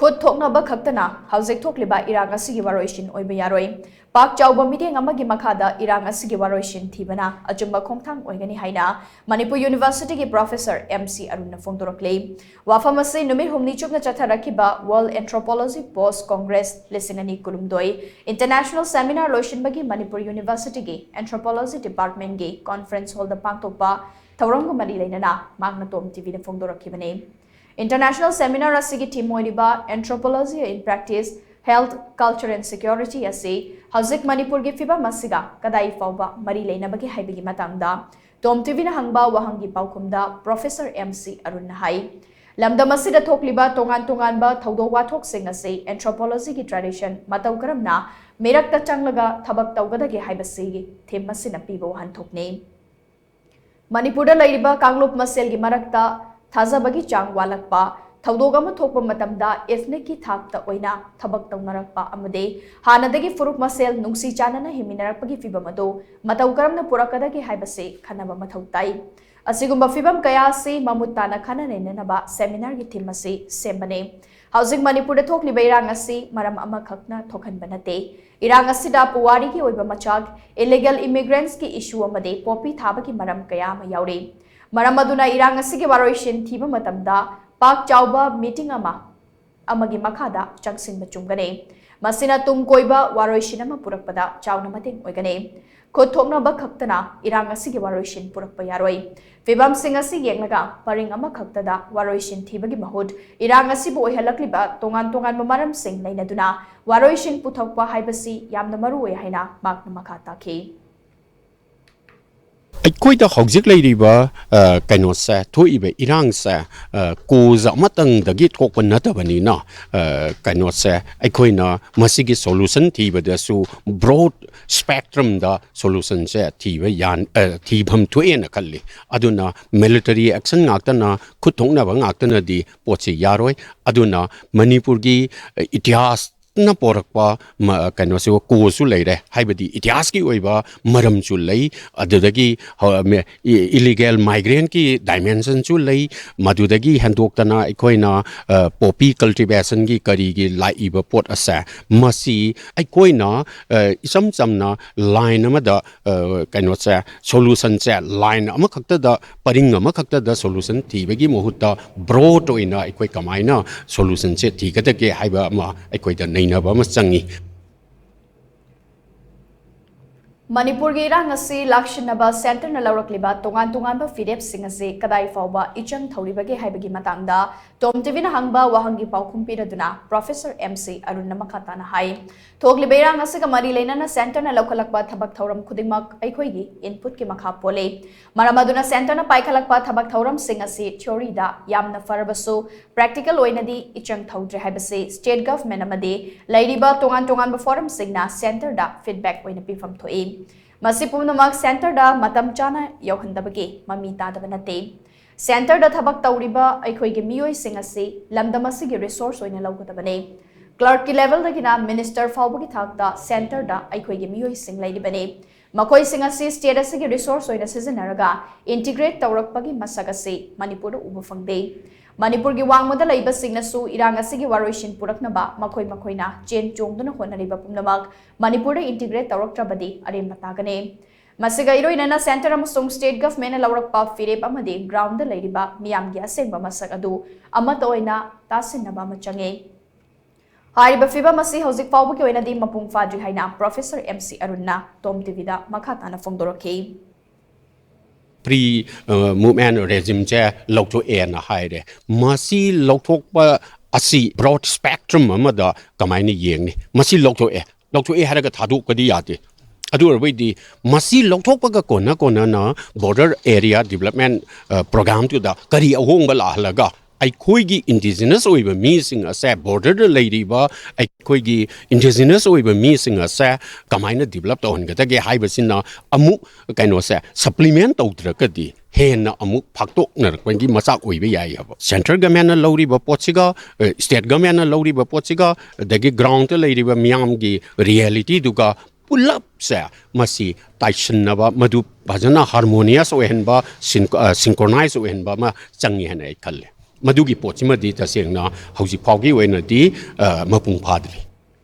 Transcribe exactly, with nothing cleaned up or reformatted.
ꯈꯨꯠ ꯊꯣꯛꯅꯕ ꯈꯛꯇꯅ ꯍꯧꯖꯤꯛ ꯊꯣꯛꯂꯤꯕ ꯏꯔꯥꯡ ꯑꯁꯤꯒꯤ ꯋꯥꯔꯣꯏꯁꯤꯟ ꯑꯣꯏꯕ ꯌꯥꯔꯣꯏ꯫ ꯄꯥꯛ ꯆꯥꯎꯕ ꯃꯤꯠꯌꯦꯡ ꯑꯃꯒꯤ ꯃꯈꯥꯗ ꯏꯔꯥꯡ ꯑꯁꯤꯒꯤ ꯋꯥꯔꯣꯏꯁꯤꯟ ꯊꯤꯕꯅ ꯑꯆꯨꯝꯕ ꯈꯣꯡꯊꯥꯡ ꯑꯣꯏꯒꯅꯤ ꯍꯥꯏꯅ ꯃꯅꯤꯄꯨꯔ ꯌꯨꯅꯤꯚꯔꯁꯤꯇꯤꯒꯤ ꯄ꯭ꯔꯣꯐꯦꯁꯔ ꯑꯦꯝ ꯁꯤ ꯑꯔꯨꯟꯅ ꯐꯣꯡꯗꯣꯔꯛꯂꯤ꯫ ꯋꯥꯐꯝ ꯑꯁꯤ ꯅꯨꯃꯤꯠ ꯍꯨꯝꯅꯤ ꯆꯨꯞꯅ ꯆꯠꯊꯔꯛꯈꯤꯕ World Anthropology Post Congress ꯂꯤꯁꯤꯡ ꯑꯅꯤ ꯀꯨꯟꯍꯨꯝꯗꯣꯏ International Seminar ꯂꯣꯏꯁꯤꯟꯕꯒꯤ ꯃꯅꯤꯄꯨꯔ ꯌꯨꯅꯤꯚꯔꯁꯤꯇꯤꯒꯤ Anthropology Departmentꯀꯤ conference hallꯗ ꯄꯥꯡꯊꯣꯛꯄ ꯊꯧꯔꯝꯒ ꯃꯔꯤ ꯂꯩꯅꯅ ꯃꯍꯥꯛꯅ ꯇꯣꯝ ꯇꯤꯚꯤꯗ ꯐꯣꯡꯗꯣꯔꯛꯈꯤꯕꯅꯤ꯫ International Seminar ꯑꯁꯤꯒꯤ theme ꯑꯣꯏꯔꯤꯕ Anthropology in Practice, Health, Culture and Security ꯑꯁꯤ ꯍꯧꯖꯤꯛ ꯃꯅꯤꯄꯨꯔꯒꯤ ꯐꯤꯕꯝ ꯑꯁꯤꯒ ꯀꯗꯥꯏ ꯐꯥꯎꯕ ꯃꯔꯤ ꯂꯩꯅꯕꯒꯦ ꯍꯥꯏꯕꯒꯤ ꯃꯇꯥꯡꯗ ꯇꯣꯝ ꯇꯤꯚꯤꯅ ꯍꯪꯕ ꯋꯥꯍꯪꯒꯤ ꯄꯥꯎꯈꯨꯝꯗ ꯄ꯭ꯔꯣꯐꯦꯁꯔ ꯑꯦꯝ ꯁꯤ ꯑꯔꯨꯟꯅ ꯍꯥꯏ, ꯂꯝꯗꯝ ꯑꯁꯤꯗ ꯊꯣꯛꯂꯤꯕ ꯇꯣꯉꯥꯟ ꯇꯣꯉꯥꯟꯕ ꯊꯧꯗꯣꯛ ꯋꯥꯊꯣꯛꯁꯤꯡ ꯑꯁꯤ Anthropologyꯒꯤ tradition ꯃꯇꯧ ꯀꯔꯝꯅ ꯃꯤꯔꯛꯇ ꯆꯪꯂꯒ ꯊꯕꯛ ꯇꯧꯒꯗꯒꯦ ꯍꯥꯏꯕꯁꯤ theme ꯑꯁꯤꯅ ꯄꯤꯕ ꯋꯥꯍꯟꯊꯣꯛꯅꯤ꯫ ꯃꯅꯤꯄꯨꯔꯗ ꯂꯩꯔꯤꯕ ꯀꯥꯡꯂꯨꯞ ꯃꯁꯦꯜꯒꯤ ꯃꯔꯛꯇ ꯊꯥꯖꯕꯒꯤ ꯆꯥꯡ ꯋꯥꯠꯂꯛꯄ, ꯊꯧꯗꯣꯛ ꯑꯃ ꯊꯣꯛꯄ ꯃꯇꯝꯗ ethnicꯀꯤ ꯊꯥꯛꯇ ꯑꯣꯏꯅ ꯊꯕꯛ ꯇꯧꯅꯔꯛꯄ ꯑꯃꯗꯤ ꯍꯥꯟꯅꯗꯒꯤ ꯐꯨꯔꯨꯞ ꯃꯁꯦꯜ ꯅꯨꯡꯁꯤ ꯆꯥꯟꯅꯅ ꯍꯤꯡꯃꯤꯟꯅꯔꯛꯄꯒꯤ ꯐꯤꯚꯝ ꯑꯗꯨ ꯃꯇꯧ ꯀꯔꯝꯅ ꯄꯨꯔꯛꯀꯗꯒꯦ ꯍꯥꯏꯕꯁꯤ ꯈꯟꯅꯕ ꯃꯊꯧ ꯇꯥꯏ꯫ ꯑꯁꯤꯒꯨꯝꯕ ꯐꯤꯚꯝ ꯀꯌꯥ ꯑꯁꯤ ꯃꯃꯨꯠ ꯇꯥꯅ ꯈꯟꯅ ꯅꯩꯅꯅꯕ seminarꯒꯤ theme ꯑꯁꯤ ꯁꯦꯝꯕꯅꯤ꯫ ꯍꯧꯖꯤꯛ ꯃꯅꯤꯄꯨꯔꯗ ꯊꯣꯛꯂꯤꯕ ꯏꯔꯥꯡ ꯑꯁꯤ ꯃꯔꯝ ꯑꯃꯈꯛꯅ ꯊꯣꯛꯍꯟꯕ ꯅꯠꯇꯦ꯫ ꯏꯔꯥꯡ ꯑꯁꯤꯗ ꯄꯨꯋꯥꯔꯤꯒꯤ ꯑꯣꯏꯕ ꯃꯆꯥꯛ, illegal immigrants ꯀꯤ issue ꯑꯃꯗꯤ poppy ꯊꯥꯕꯒꯤ ꯃꯔꯝ ꯀꯌꯥ ꯑꯃ ꯌꯥꯎꯔꯤ꯫ ꯃꯔꯝ ꯑꯗꯨꯅ ꯏꯔꯥꯡ ꯑꯁꯤꯒꯤ ꯋꯥꯔꯣꯏꯁꯤꯟ ꯊꯤꯕ ꯃꯇꯝꯗ ꯄꯥꯛ ꯆꯥꯎꯕ ꯃꯤꯇꯤꯡ ꯑꯃ ꯑꯃꯒꯤ ꯃꯈꯥꯗ ꯆꯪꯁꯤꯟꯕ ꯆꯨꯝꯒꯅꯤ꯫ ꯃꯁꯤꯅ ꯇꯨꯡ ꯀꯣꯏꯕ ꯋꯥꯔꯣꯏꯁꯤꯟ ꯑꯃ ꯄꯨꯔꯛꯄꯗ ꯆꯥꯎꯅ ꯃꯇꯦꯡ ꯑꯣꯏꯒꯅꯤ꯫ ꯈꯨꯠ ꯊꯣꯛꯅꯕ ꯈꯛꯇꯅ ꯏꯔꯥꯡ ꯑꯁꯤꯒꯤ ꯋꯥꯔꯣꯏꯁꯤꯟ ꯄꯨꯔꯛꯄ ꯌꯥꯔꯣꯏ꯫ ꯐꯤꯚꯝꯁꯤꯡ ꯑꯁꯤ ꯌꯦꯡꯂꯒ ꯄꯔꯤꯡ ꯑꯃꯈꯛꯇꯗ ꯋꯥꯔꯣꯏꯁꯤꯟ ꯊꯤꯕꯒꯤ ꯃꯍꯨꯠ ꯏꯔꯥꯡ ꯑꯁꯤꯕꯨ ꯑꯣꯏꯍꯜꯂꯛꯂꯤꯕ ꯇꯣꯉꯥꯟ ꯇꯣꯉꯥꯟꯕ ꯃꯔꯝꯁꯤꯡ ꯅꯩꯅꯗꯨꯅ ꯋꯥꯔꯣꯏꯁꯤꯟ ꯄꯨꯊꯣꯛꯄ ꯍꯥꯏꯕꯁꯤ ꯌꯥꯝꯅ ꯃꯔꯨ ꯑꯣꯏ ꯍꯥꯏꯅ ꯃꯍꯥꯛꯅ ꯃꯈꯥ ꯇꯥꯈꯤ꯫ ꯑꯩꯈꯣꯏꯗ ꯍꯧꯖꯤꯛ ꯂꯩꯔꯤꯕ ꯑ, ꯀꯩꯅꯣꯁꯦ, ꯊꯣꯛꯏꯕ ꯏꯔꯥꯡꯁꯦ, ꯑ, cause ꯑꯃꯇꯪꯗꯒꯤ ꯊꯣꯛꯄ ꯅꯠꯇꯕꯅꯤꯅ, ꯑ, ꯀꯩꯅꯣꯁꯦ, ꯑꯩꯈꯣꯏꯅ ꯃꯁꯤꯒꯤ solution ꯊꯤꯕꯗꯁꯨ broad spectrumꯗ solutionꯁꯦ ꯊꯤꯕ ꯌꯥꯟ-, ꯑ, ꯊꯤꯐꯝ ꯊꯣꯛꯑꯦꯅ ꯈꯜꯂꯤ꯫ ꯑꯗꯨꯅ military action ꯉꯥꯛꯇꯅ, ꯈꯨꯠ ꯊꯣꯛꯅꯕ ꯉꯥꯛꯇꯅꯗꯤ ꯄꯣꯠꯁꯤ ꯌꯥꯔꯣꯏ꯫ ꯑꯗꯨꯅ ꯃꯅꯤꯄꯨꯔꯒꯤ, ꯑ, ꯏꯇꯤꯍꯥꯁ ꯅ ꯄꯣꯔꯛꯄ ꯀꯩꯅꯣꯁꯨ ꯀꯣꯁꯨ ꯂꯩꯔꯦ, ꯍꯥꯏꯕꯗꯤ ꯏꯇꯤꯍꯥꯁꯀꯤ ꯑꯣꯏꯕ ꯃꯔꯝꯁꯨ ꯂꯩ, ꯑꯗꯨꯗꯒꯤ ꯏꯂꯤꯒꯦꯜ ꯃꯥꯏꯒ꯭ꯔꯦꯟꯀꯤ ꯗꯥꯏꯃꯦꯟꯁꯟꯁꯨ ꯂꯩ꯫ ꯃꯗꯨꯗꯒꯤ ꯍꯦꯟꯗꯣꯛꯇꯅ ꯑꯩꯈꯣꯏꯅ ꯄꯣꯄꯤ ꯀꯜꯇꯤꯚꯦꯁꯟꯒꯤ ꯀꯔꯤꯒꯤ ꯂꯥꯛꯏꯕ ꯄꯣꯠ ꯑꯁꯦ, ꯃꯁꯤ ꯑꯩꯈꯣꯏꯅ ꯏꯆꯝ ꯆꯝꯅ ꯂꯥꯏꯟ ꯑꯃꯗ ꯀꯩꯅꯣꯁꯦ, ꯁꯣꯂꯨꯁꯟꯁꯦ ꯂꯥꯏꯟ ꯑꯃꯈꯛꯇꯗ, ꯄꯔꯤꯡ ꯑꯃꯈꯛꯇꯗ ꯁꯣꯂꯨꯁꯟ ꯊꯤꯕꯒꯤ ꯃꯍꯨꯠꯇ ꯕ꯭ꯔꯣꯗ ꯑꯣꯏꯅ ꯑꯩꯈꯣꯏ ꯀꯃꯥꯏꯅ ꯁꯣꯂꯨꯁꯟꯁꯦ ꯊꯤꯒꯗꯒꯦ ꯍꯥꯏꯕ ꯑꯃ ꯑꯩꯈꯣꯏꯗ ꯅꯩꯅꯕ ꯑꯃ ꯆꯪꯉꯤ꯫ ꯃꯅꯤꯄꯨꯔꯒꯤ ꯏꯔꯥꯡ ꯑꯁꯤ ꯂꯥꯛꯁꯤꯟꯅꯕ ꯁꯦꯟꯇꯔꯅ ꯂꯧꯔꯛꯂꯤꯕ ꯇꯣꯉꯥꯟ ꯇꯣꯉꯥꯟꯕ ꯐꯤꯔꯦꯞꯁꯤꯡ ꯑꯁꯤ ꯀꯗꯥꯏ ꯐꯥꯎꯕ ꯏꯆꯪ ꯊꯧꯔꯤꯕꯒꯦ ꯍꯥꯏꯕꯒꯤ ꯃꯇꯥꯡꯗ ꯇꯣꯝ ꯇꯤꯚꯤꯅ ꯍꯪꯕ ꯋꯥꯍꯪꯒꯤ ꯄꯥꯎꯈꯨꯝ ꯄꯤꯔꯗꯨꯅ ꯄ꯭ꯔꯣꯐꯦꯁꯔ ꯑꯦꯝ ꯁꯤ ꯑꯔꯨꯟꯅ ꯃꯈꯥ ꯇꯥꯅ ꯍꯥꯏ, ꯊꯣꯛꯂꯤꯕ ꯏꯔꯥꯡ ꯑꯁꯤꯒ ꯃꯔꯤ ꯂꯩꯅꯅ ꯁꯦꯟꯇꯔꯅ ꯂꯧꯈꯠꯂꯛꯄ ꯊꯕꯛ ꯊꯧꯔꯝ ꯈꯨꯗꯤꯡꯃꯛ ꯑꯩꯈꯣꯏꯒꯤ ꯏꯟꯄꯨꯠꯀꯤ ꯃꯈꯥ ꯄꯣꯜꯂꯤ꯫ ꯃꯔꯝ ꯑꯗꯨꯅ ꯁꯦꯟꯇꯔꯅ ꯄꯥꯏꯈꯠꯂꯛꯄ ꯊꯕꯛ ꯊꯧꯔꯝꯁꯤꯡ ꯑꯁꯤ ꯊꯤꯑꯣꯔꯤꯗ ꯌꯥꯝꯅ ꯐꯔꯕꯁꯨ ꯄ꯭ꯔꯦꯛꯇꯤꯀꯦꯜ ꯑꯣꯏꯅꯗꯤ ꯏꯆꯪ ꯊꯧꯗ꯭ꯔꯦ ꯍꯥꯏꯕꯁꯤ ꯁ꯭ꯇꯦꯠ ꯒꯚꯔꯟꯃꯦꯟꯠ ꯑꯃꯗꯤ ꯂꯩꯔꯤꯕ ꯇꯣꯉꯥꯟ ꯇꯣꯉꯥꯟꯕ ꯐꯣꯔꯝꯁꯤꯡꯅ ꯁꯦꯟꯇꯔꯗ ꯐꯤꯗꯕꯦꯛ ꯑꯣꯏꯅ ꯄꯤꯐꯝ ꯊꯣꯛꯏ꯫ ꯃꯁꯤ ꯄꯨꯝꯅꯃꯛ ꯁꯦꯟꯇꯔꯗ ꯃꯇꯝ ꯆꯥꯅ ꯌꯧꯍꯟꯗꯕꯒꯤ ꯃꯃꯤ ꯇꯥꯗꯕ ꯅꯠꯇꯦ꯫ ꯁꯦꯟꯇꯔꯗ ꯊꯕꯛ ꯇꯧꯔꯤꯕ ꯑꯩꯈꯣꯏꯒꯤ ꯃꯤꯑꯣꯏꯁꯤꯡ ꯑꯁꯤ ꯂꯝꯗꯝ ꯑꯁꯤꯒꯤ ꯔꯤꯁꯣꯔꯁ ꯑꯣꯏꯅ ꯂꯧꯒꯗꯕꯅꯤ꯫ ꯀ꯭ꯂꯥꯔꯛꯀꯤ ꯂꯦꯚꯦꯜꯗꯒꯤꯅ ꯃꯤꯅꯤꯁꯇꯔ ꯐꯥꯎꯕꯒꯤ ꯊꯥꯛꯇ ꯁꯦꯟꯇꯔꯗ ꯑꯩꯈꯣꯏꯒꯤ ꯃꯤꯑꯣꯏꯁꯤꯡ ꯂꯩꯔꯤꯕꯅꯤ꯫ ꯃꯈꯣꯏꯁꯤꯡ ꯑꯁꯤ ꯁ꯭ꯇꯦꯠ ꯑꯁꯤꯒꯤ ꯔꯤꯁꯣꯔꯁ ꯑꯣꯏꯅ ꯁꯤꯖꯤꯟꯅꯔꯒ ꯏꯟꯇꯤꯒ꯭ꯔꯦꯠ ꯇꯧꯔꯛꯄꯒꯤ ꯃꯁꯛ ꯑꯁꯤ ꯃꯅꯤꯄꯨꯔꯗ ꯎꯕ ꯐꯪꯗꯦ꯫ ꯃꯅꯤꯄꯨꯔꯒꯤ ꯋꯥꯡꯃꯗ ꯂꯩꯕꯁꯤꯡꯅꯁꯨ ꯏꯔꯥꯡ ꯑꯁꯤꯒꯤ ꯋꯥꯔꯣꯏꯁꯤꯟ ꯄꯨꯔꯛꯅꯕ ꯃꯈꯣꯏ ꯃꯈꯣꯏꯅ ꯆꯦꯟ ꯆꯣꯡꯗꯨꯅ ꯍꯣꯠꯅꯔꯤꯕ ꯄꯨꯝꯅꯃꯛ ꯃꯅꯤꯄꯨꯔꯗ ꯏꯟꯇꯤꯒ꯭ꯔꯦꯠ ꯇꯧꯔꯛꯇ꯭ꯔꯕꯗꯤ ꯑꯔꯦꯝꯕ ꯇꯥꯒꯅꯤ꯫ ꯃꯁꯤꯒ ꯏꯔꯣꯏꯅꯅ ꯁꯦꯟꯇꯔ ꯑꯃꯁꯨꯡ ꯁ꯭ꯇꯦꯠ ꯒꯚꯔꯟꯃꯦꯟꯠꯅ ꯂꯧꯔꯛꯄ ꯐꯤꯔꯦꯞ ꯑꯃꯗꯤ ꯒ꯭ꯔꯥꯎꯟꯗ ꯂꯩꯔꯤꯕ ꯃꯤꯌꯥꯝꯒꯤ ꯑꯁꯦꯡꯕ ꯃꯁꯛ ꯑꯗꯨ ꯑꯃꯠꯇ ꯑꯣꯏꯅ ꯇꯥꯁꯤꯟꯅꯕ ꯑꯃ ꯆꯪꯉꯤ꯫ ꯍꯥꯏꯔꯤꯕ ꯐꯤꯚꯝ ꯑꯁꯤ ꯍꯧꯖꯤꯛ ꯐꯥꯎꯕꯒꯤ ꯑꯣꯏꯅꯗꯤ ꯃꯄꯨꯡ ꯐꯥꯗ꯭ꯔꯤ ꯍꯥꯏꯅ ꯄ꯭ꯔꯣꯐꯦꯁꯔ ꯑꯦꯝ ꯁꯤ ꯑꯔꯨꯟꯅ ꯇꯣꯝ ꯇꯤꯚꯤꯗ ꯃꯈꯥ ꯇꯥꯅ ꯐꯣꯡꯗꯣꯔꯛꯈꯤ꯫ ꯄ꯭ꯔꯤ ꯃꯨꯚꯃꯦꯟꯠ ꯔꯦꯖꯤꯝꯁꯦ ꯂꯧꯊꯣꯛꯑꯦꯅ ꯍꯥꯏꯔꯦ꯫ ꯃꯁꯤ ꯂꯧꯊꯣꯛꯄ ꯑꯁꯤ ꯕ꯭ꯔꯣꯗ ꯁ꯭ꯄꯦꯛꯇ꯭ꯔꯝ ꯑꯃꯗ ꯀꯃꯥꯏꯅ ꯌꯦꯡꯅꯤ? ꯃꯁꯤ ꯂꯧꯊꯣꯛꯑꯦ, ꯂꯧꯊꯣꯛꯑꯦ ꯍꯥꯏꯔꯒ ꯊꯥꯗꯣꯛꯄꯗꯤ ꯌꯥꯗꯦ꯫ ꯑꯗꯨ ꯑꯣꯏꯔꯕꯗꯤ ꯃꯁꯤ ꯂꯧꯊꯣꯛꯄꯒ ꯀꯣꯟꯅ ꯀꯣꯟꯅꯅ ꯕꯣꯔꯗꯔ ꯑꯦꯔꯤꯌꯥ ꯗꯤꯕꯂꯞꯃꯦꯟꯠ ꯄ꯭ꯔꯣꯒ꯭ꯔꯥꯝꯗꯨꯗ ꯀꯔꯤ ꯑꯍꯣꯡꯕ ꯂꯥꯛꯍꯜꯂꯒ ꯑꯩꯈꯣꯏꯒꯤ ꯏꯟꯗꯤꯖꯤꯅꯁ ꯑꯣꯏꯕ ꯃꯤꯁꯤꯡ ꯑꯁꯦ, ꯕꯣꯔꯗꯔꯗ ꯂꯩꯔꯤꯕ ꯑꯩꯈꯣꯏꯒꯤ ꯏꯟꯗꯤꯖꯤꯅꯁ ꯑꯣꯏꯕ ꯃꯤꯁꯤꯡ ꯑꯁꯦ ꯀꯃꯥꯏꯅ ꯗꯤꯕꯂꯞ ꯇꯧꯍꯟꯒꯗꯒꯦ ꯍꯥꯏꯕꯁꯤꯅ ꯑꯃꯨꯛ ꯀꯩꯅꯣꯁꯦ ꯁꯄ꯭ꯂꯤꯃꯦꯟ ꯇꯧꯗ꯭ꯔꯒꯗꯤ ꯍꯦꯟꯅ ꯑꯃꯨꯛ ꯐꯥꯛꯇꯣꯛꯅꯔꯛꯄꯒꯤ ꯃꯆꯥꯛ ꯑꯣꯏꯕ ꯌꯥꯏ ꯍꯥꯏꯕ꯫ ꯁꯦꯟꯇ꯭ꯔꯦꯜ ꯒꯃꯦꯟꯅ ꯂꯧꯔꯤꯕ ꯄꯣꯠꯁꯤꯒ, ꯑ, ꯁ꯭ꯇꯦꯠ ꯒꯃꯦꯟꯅ ꯂꯧꯔꯤꯕ ꯄꯣꯠꯁꯤꯒ, ꯑꯗꯒꯤ ꯒ꯭ꯔꯥꯎꯟꯗ ꯂꯩꯔꯤꯕ ꯃꯤꯌꯥꯝꯒꯤ ꯔꯤꯌꯦꯂꯤꯇꯤꯗꯨꯒ ꯄꯨꯂꯞꯁꯦ ꯃꯁꯤ ꯇꯥꯏꯁꯤꯟꯅꯕ, ꯃꯗꯨ ꯐꯖꯅ ꯍꯥꯔꯃꯣꯅꯤꯌꯁ ꯑꯣꯏꯍꯟꯕ, ꯁꯤꯟ-, ꯑ, ꯁꯤꯟꯀ꯭ꯔꯣꯅꯥꯏꯖ ꯑꯣꯏꯍꯟꯕ ꯑꯃ ꯆꯪꯉꯤ ꯍꯥꯏꯅ ꯑꯩ ꯈꯜꯂꯦ꯫ ꯃꯗꯨꯒꯤ ꯄꯣꯠꯁꯤꯃꯗꯤ ꯇꯁꯦꯡꯅ ꯍꯧꯖꯤꯛ ꯐꯥꯎꯒꯤ ꯑꯣꯏꯅꯗꯤ, ꯑ, ꯃꯄꯨꯡ ꯐꯥꯗ꯭ꯔꯤ꯫